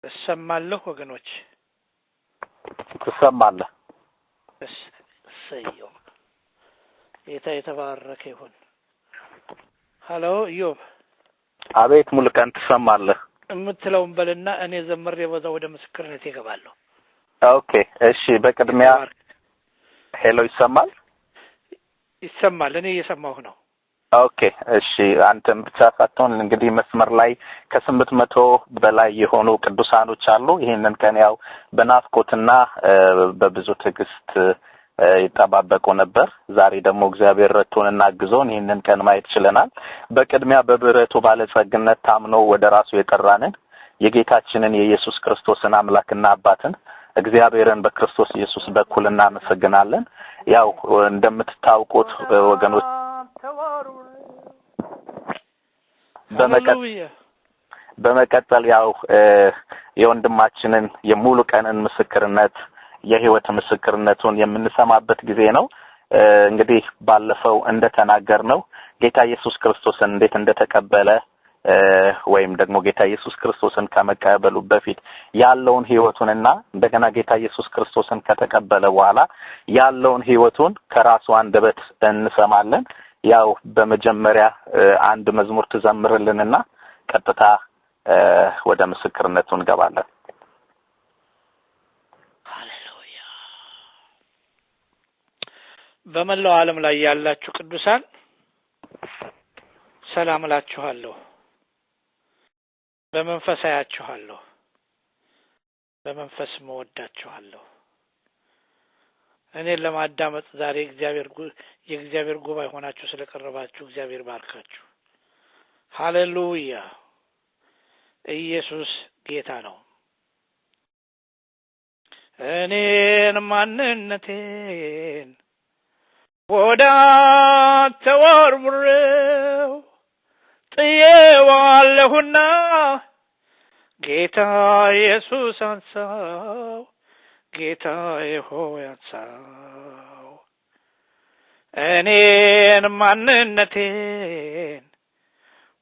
እሰማለሁ ወገኖች? ትሰማለህ። እሰየው፣ ጌታ የተባረከ ይሁን። Hello ኢዮብ። አቤት ሙሉቀን፣ ትሰማለህ። የምትለውን በልና እኔ ዘምሬ በዛ ወደ ምስክርነት እገባለሁ። Okay፣ እሺ። በቅድሚያ hello፣ ይሰማል? ይሰማል። እኔ እየሰማሁ ነው። Okay፣ እሺ። አንተም ብቻ ሳትሆን እንግዲህ መስመር ላይ ከ800 በላይ የሆኑ ቅዱሳኖች አሉ። ይህንን ቀን ያው በናፍቆትና በብዙ ትዕግስት ይጠባበቁ ነበር። ዛሬ ደግሞ እግዚአብሔር ረድቶንና አግዞን ይህንን ቀን ማየት ችለናል። በቅድሚያ በምሕረቱ ባለጸግነት ታምኖ ወደ ራሱ የጠራንን የጌታችንን የኢየሱስ ክርስቶስን አምላክና አባትን እግዚአብሔርን በክርስቶስ ኢየሱስ በኩል እናመሰግናለን። ያው እንደምትታውቁት ወገኖች፣ በመቀጠል ያው የወንድማችንን የሙሉ ቀንን ምስክርነት፣ የህይወት ምስክርነቱን የምንሰማበት ጊዜ ነው። እንግዲህ ባለፈው እንደተናገርነው ጌታ ኢየሱስ ክርስቶስን እንዴት እንደተቀበለ ወይም ደግሞ ጌታ ኢየሱስ ክርስቶስን ከመቀበሉ በፊት ያለውን ህይወቱንና እንደገና ጌታ ኢየሱስ ክርስቶስን ከተቀበለ በኋላ ያለውን ህይወቱን ከራሱ አንደበት እንሰማለን። ያው በመጀመሪያ አንድ መዝሙር ትዘምርልንና ቀጥታ ወደ ምስክርነቱ እንገባለን። ሃሌሉያ። በመላው ዓለም ላይ ያላችሁ ቅዱሳን ሰላም እላችኋለሁ። በመንፈስ አያችኋለሁ። በመንፈስ እወዳችኋለሁ። እኔን ለማዳመጥ ዛሬ እግዚአብሔር የእግዚአብሔር ጉባኤ ሆናችሁ ስለቀረባችሁ እግዚአብሔር ባርካችሁ። ሃሌሉያ። ኢየሱስ ጌታ ነው። እኔን ማንነቴን ወደ አንተ ወርውሬው ጥዬዋለሁና ጌታ ኢየሱስ አንሳው፣ ጌታዬ ሆይ አንሳው። እኔን ማንነቴን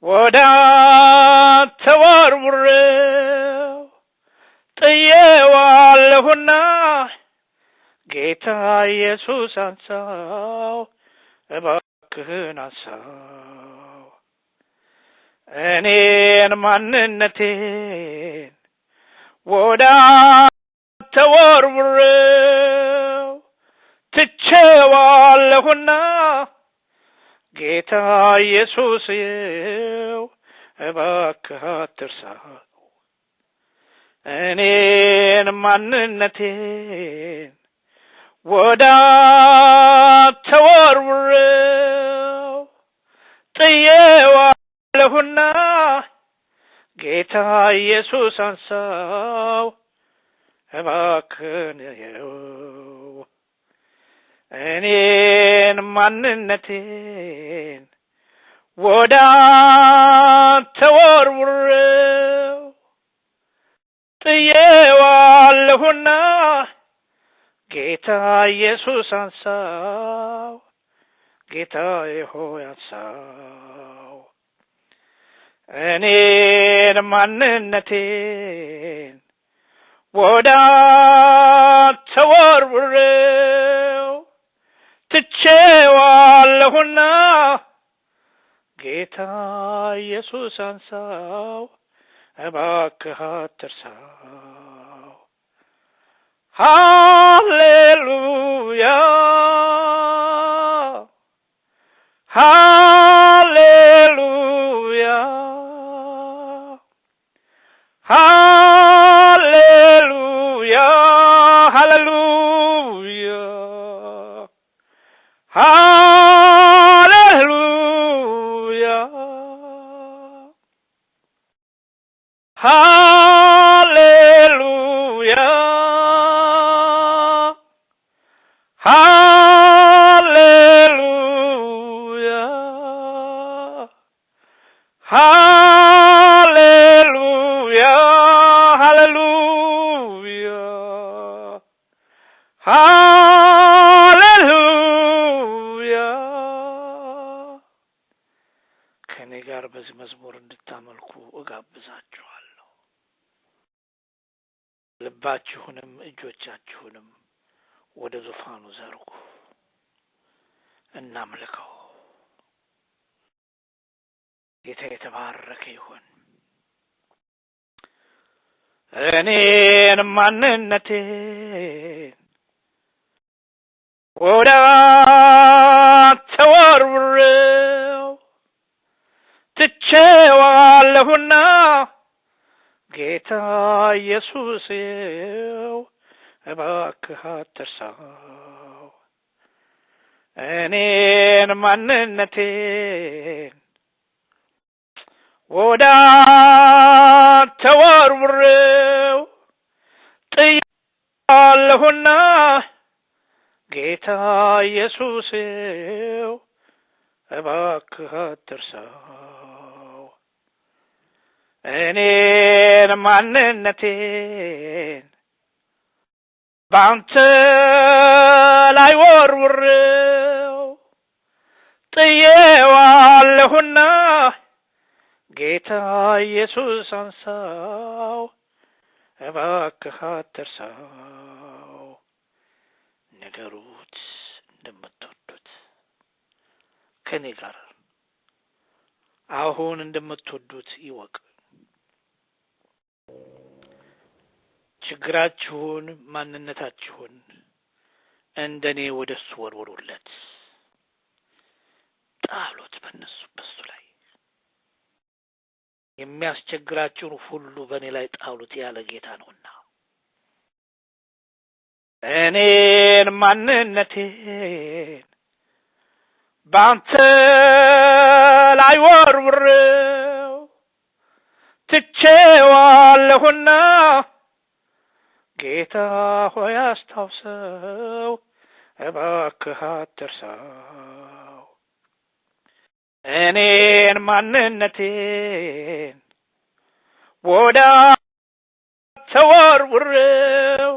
ወደ አንተ ወርውሬው ጥዬዋለሁና ጌታ ኢየሱስ አንሳው፣ እባክህን አንሳው። እኔን ማንነቴን ወደ አንተ ወርውሬው ትቼዋለሁና ጌታ ኢየሱስ እባክህ አትርሳው። እኔን ማንነቴን ወደ አንተ ወርውሬው ጥዬዋለሁና ጌታ ኢየሱስ አንሳው፣ እባክህን እየው። እኔን ማንነቴን ወደ አንተ ወርውሬው ጥዬዋለሁና ጌታ ኢየሱስ አንሳው፣ ጌታዬ ሆይ አንሳው። እኔን ማንነቴን ወደ አንተ ወርውሬው ትቼዋለሁና ጌታ ኢየሱስ አንሳው፣ እባክህ አትርሳው። ሃሌሉያ፣ ሃሌሉያ፣ ሃሌሉያ፣ ሃሌሉያ፣ ሃሌሉያ፣ ሃሌሉያ፣ ሃሌሉያ፣ ሃሌሉያ፣ ሃሌሉያ፣ ሃሌሉያ። ከእኔ ጋር በዚህ መዝሙር እንድታመልኩ እጋብዛችኋለሁ። ልባችሁንም እጆቻችሁንም ወደ ዙፋኑ ዘርጉ፣ እናምልከው። ጌታ የተባረከ ይሁን። እኔን ማንነቴን ወደ አንተ ወርውሬው ትቼዋለሁና ጌታ ኢየሱሴው እባክህ አትርሳው። እኔን ማንነቴን ወደ አንተ ወርውሬው ጥያለሁና ጌታ ኢየሱሴው እባክህ አትርሳው። እኔን ማንነቴን በአንተ ላይ ወርውሬው ጥዬዋለሁና ጌታ ኢየሱስ አንሳው፣ እባክህ አትርሳው። ንገሩት እንደምትወዱት፣ ከኔ ጋር አሁን እንደምትወዱት ይወቅ። ችግራችሁን፣ ማንነታችሁን እንደኔ ወደ እሱ ወርውሩለት፣ ጣሉት በእነሱ በሱ ላይ። የሚያስቸግራችሁን ሁሉ በእኔ ላይ ጣሉት ያለ ጌታ ነውና እኔን ማንነቴን በአንተ ላይ ወርውሬው ትቼዋለሁና ጌታ ሆይ አስታውሰው፣ እባክህ አትርሳው። እኔን ማንነቴን ወደ አንተ ወርውሬው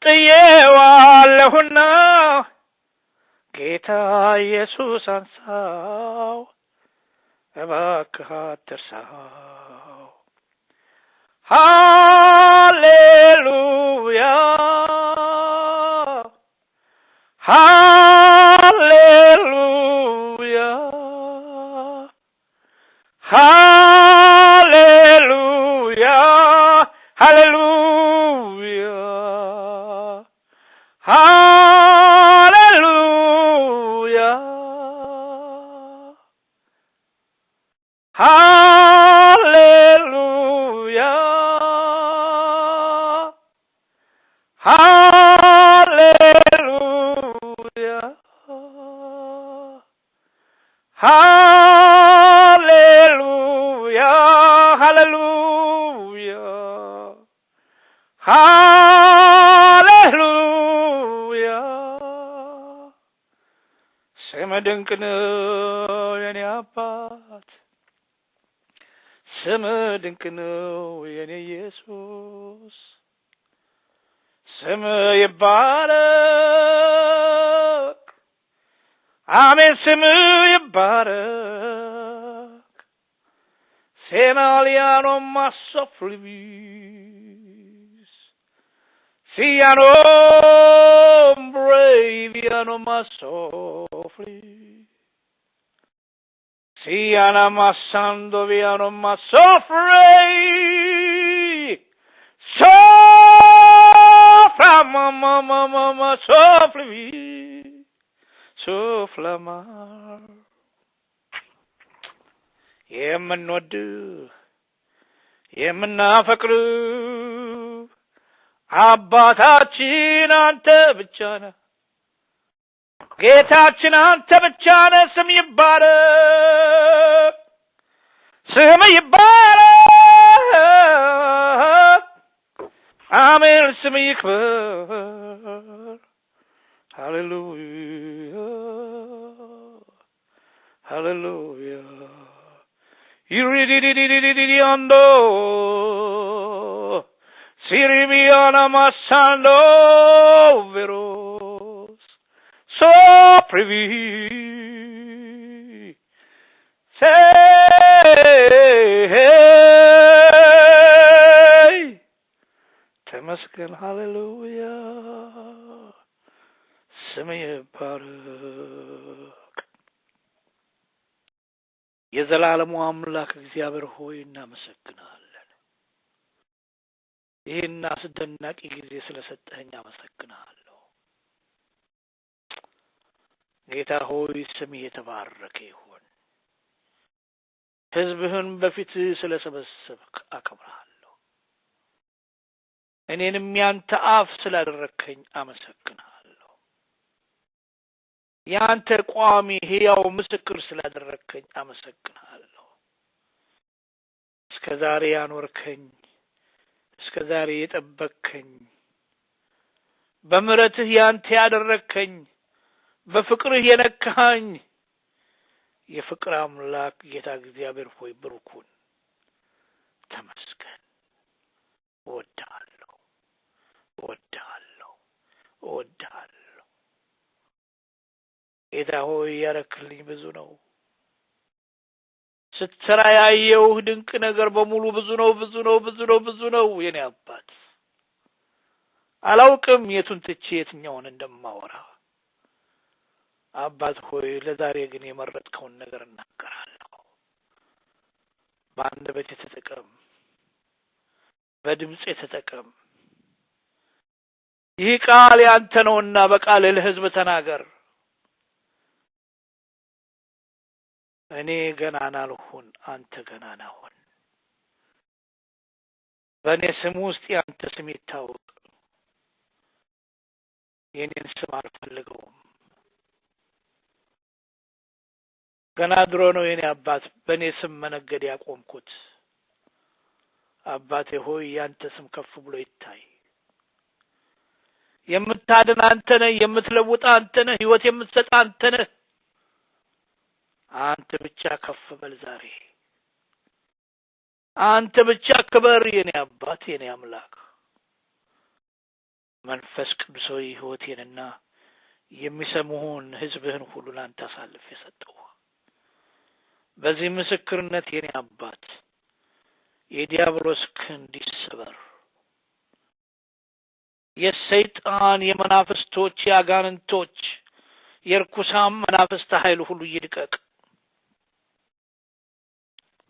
ጥዬዋለሁና ጌታ ኢየሱስ አንሳው፣ እባክህ አትርሳው። ሃሌሉያ፣ ሃሌሉያ፣ ሃሌሉያ፣ ሃሌሉያ፣ ሃሌሉያ፣ ሃሌሉያ፣ ሃሌሉያ፣ ሃሌሉያ፣ ሃሌሉያ፣ ሃሌሉያ። ስም ድንቅ ነው የኔ አባት፣ ስም ድንቅ ነው የኔ ኢየሱስ፣ ስም ይባረክ፣ አሜን፣ ስም ይባረክ። ሴናሊያኖ ማሶፍሊቢስ ሲያኖ ብሬቪያኖ ማሶፍሊ ሲያና ማሳንዶ ቪያኖ ማሶፍሬ ሶፍራ ማማማማማ ሶፍሊ ሶፍላማ። የምንወድ የምናፈቅር አባታችን አንተ ብቻ ነህ። ጌታችን አንተ ብቻ ነህ። ስም ይባረክ፣ ስም ይባረክ፣ አሜን። ስም ይክበር። ሃሌሉያ፣ ሃሌሉያ። ይሪዲዲዲዲዲያንዶ ሲሪቢያና ማሳንዶ ቬሮስ ሶፕሪቪ ሴይ። ተመስገን። ሃሌሉያ፣ ስምህ ይባረክ። የዘላለሙ አምላክ እግዚአብሔር ሆይ እናመሰግናለን። ይህን አስደናቂ ጊዜ ስለሰጠኸኝ አመሰግናለሁ። ጌታ ሆይ ስምህ የተባረከ ይሁን። ሕዝብህን በፊትህ ስለሰበሰብክ አከብርሃለሁ። እኔንም ያንተ አፍ ስላደረግከኝ አመሰግንሃለሁ። ያንተ ቋሚ ሕያው ምስክር ስላደረግከኝ አመሰግንሃለሁ። እስከ ዛሬ ያኖርከኝ፣ እስከ ዛሬ የጠበቅከኝ፣ በምሕረትህ ያንተ ያደረግከኝ፣ በፍቅርህ የነካኸኝ የፍቅር አምላክ ጌታ እግዚአብሔር ሆይ ብሩኩን ተመስገን። እወድሃለሁ፣ እወድሃለሁ፣ እወድሃለሁ። ጌታ ሆይ ያረክልኝ ብዙ ነው። ስትሰራ ያየሁህ ድንቅ ነገር በሙሉ ብዙ ነው፣ ብዙ ነው፣ ብዙ ነው፣ ብዙ ነው። የኔ አባት አላውቅም የቱን ትቼ የትኛውን እንደማወራ። አባት ሆይ ለዛሬ ግን የመረጥከውን ነገር እናገራለሁ። በአንደበቴ ተጠቀም፣ በድምፄ ተጠቀም። ይህ ቃል ያንተ ነውና በቃልህ ለሕዝብ ተናገር። እኔ ገናና ልሁን፣ አንተ ገናና ሁን። በእኔ ስም ውስጥ ያንተ ስም ይታወቅ። የኔን ስም አልፈልገውም። ገና ድሮ ነው የኔ አባት በእኔ ስም መነገድ ያቆምኩት። አባቴ ሆይ ያንተ ስም ከፍ ብሎ ይታይ። የምታድን አንተ ነህ፣ የምትለውጥ አንተ ነህ፣ ሕይወት የምትሰጥ አንተ ነህ። አንተ ብቻ ከፍ በል ዛሬ። አንተ ብቻ ክበር የኔ አባት የኔ አምላክ። መንፈስ ቅዱስ ሆይ ሕይወቴንና የሚሰሙህን ሕዝብህን ሁሉ ለአንተ አሳልፌ ሰጠሁ። በዚህ ምስክርነት የኔ አባት የዲያብሎስ ክንድ ይሰበር፣ የሰይጣን የመናፍስቶች የአጋንንቶች የርኩሳን መናፍስት ኃይል ሁሉ ይድቀቅ።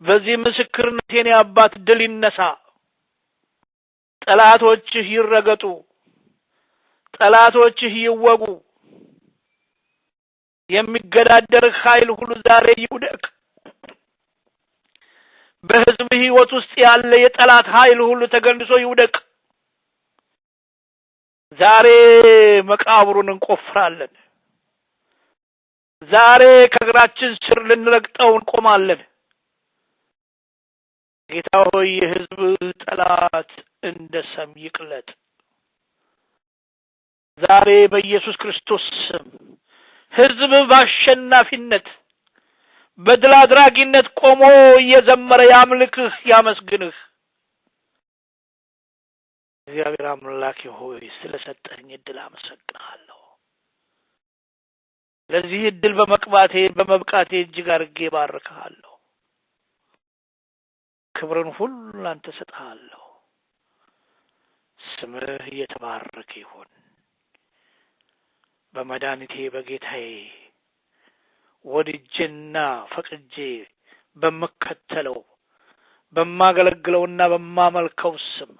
በዚህ ምስክርነት የኔ አባት ድል ይነሳ፣ ጠላቶችህ ይረገጡ፣ ጠላቶችህ ይወጉ፣ የሚገዳደርህ ኃይል ሁሉ ዛሬ ይውደቅ። በሕዝብ ሕይወት ውስጥ ያለ የጠላት ኃይል ሁሉ ተገንድሶ ይውደቅ። ዛሬ መቃብሩን እንቆፍራለን። ዛሬ ከእግራችን ስር ልንረግጠው እንቆማለን። ጌታ ሆይ የሕዝብ ጠላት እንደ ሰም ይቅለጥ። ዛሬ በኢየሱስ ክርስቶስ ስም ሕዝብ በአሸናፊነት በድል አድራጊነት ቆሞ እየዘመረ ያምልክህ፣ ያመስግንህ። እግዚአብሔር አምላኬ ሆይ ስለሰጠኸኝ እድል አመሰግንሃለሁ። ለዚህ እድል በመብቃቴ እጅግ አድርጌ ባርክሃለሁ። ክብርን ሁሉ ላንተ እሰጥሃለሁ። ስምህ እየተባረከ ይሁን። በመድኃኒቴ በጌታዬ ወድጄና ፈቅጄ በምከተለው በማገለግለውና በማመልከው ስም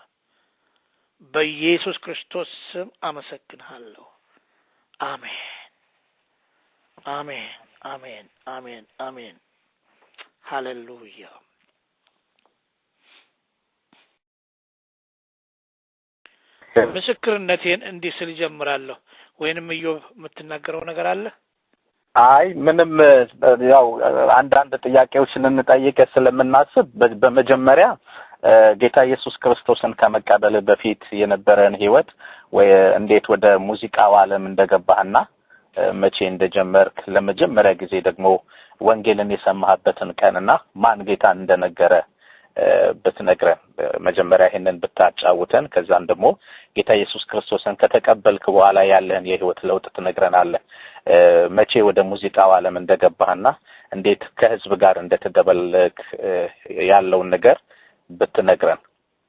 በኢየሱስ ክርስቶስ ስም አመሰግንሃለሁ። አሜን፣ አሜን፣ አሜን፣ አሜን፣ አሜን። ሃሌሉያ። ምስክርነቴን እንዲህ ስል ጀምራለሁ። ወይንም ኢዮብ የምትናገረው ነገር አለ? አይ ምንም፣ ያው አንዳንድ ጥያቄዎች ልንጠይቅ ስለምናስብ በመጀመሪያ ጌታ ኢየሱስ ክርስቶስን ከመቀበል በፊት የነበረን ሕይወት ወይ እንዴት ወደ ሙዚቃው ዓለም እንደገባህና መቼ እንደጀመርክ፣ ለመጀመሪያ ጊዜ ደግሞ ወንጌልን የሰማህበትን ቀንና ማን ጌታን እንደነገረ ብትነግረን፣ መጀመሪያ ይሄንን ብታጫውተን፣ ከዛም ደግሞ ጌታ ኢየሱስ ክርስቶስን ከተቀበልክ በኋላ ያለህን የህይወት ለውጥ ትነግረናለህ። መቼ ወደ ሙዚቃው ዓለም እንደገባህና እንዴት ከህዝብ ጋር እንደተደበለክ ያለውን ነገር ብትነግረን።